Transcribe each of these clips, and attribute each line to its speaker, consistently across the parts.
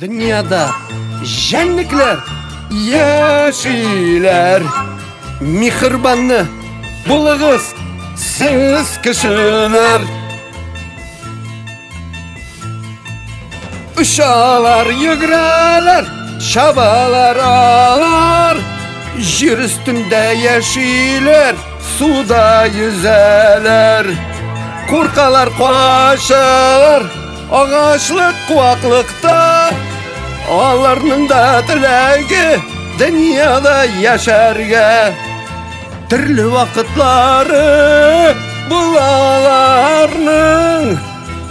Speaker 1: Дөньяда җәнлекләр яшиләр. Михербанны булыгыз сез, кешеләр. Очалар, йөгерәләр, чабалар алар. Җир өстендә яшиләр, суда йөзәләр. Куркалар, качалар, агачлык, куаклыкта. Аларның да теләге дөньяда яшәргә. Төрле вакытлары булаларның.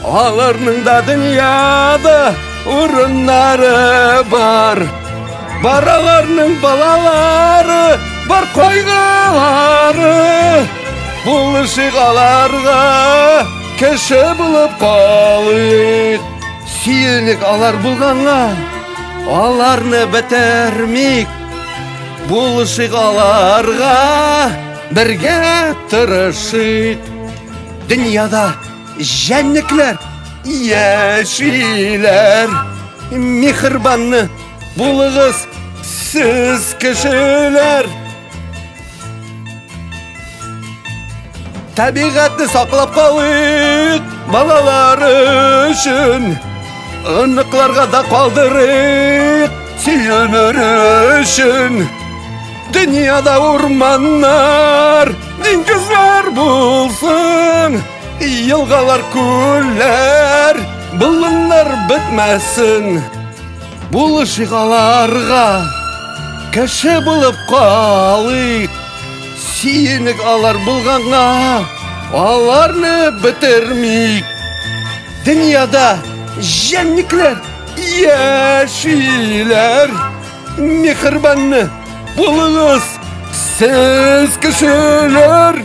Speaker 1: Аларның да дөньяда урыннары бар. Бар аларның балалары, бар кайгылары. Булышыйк аларга, кеше булып калыйк. Сөенек алар булганга, аларны бетермик. Булышыйк аларга, бергә тырышыйк. Дөньяда җәнлекләр яшиләр. Михербанны булыгыз сез, кешеләр. Табигатьне саклап калыйк балалар өчен. Оныкларга да калдырыйк сөенер өчен. Дөньяда урманнар, диңгезләр булсын. Елгалар, күлләр, болыннар бетмәсен. Булышыйк аларга, кеше булып калыйк. Сөенек алар булганга, аларны бетермик. Дөньяда җәнлекләр яшиләр. Михербанны булыгыз сез, кешеләр.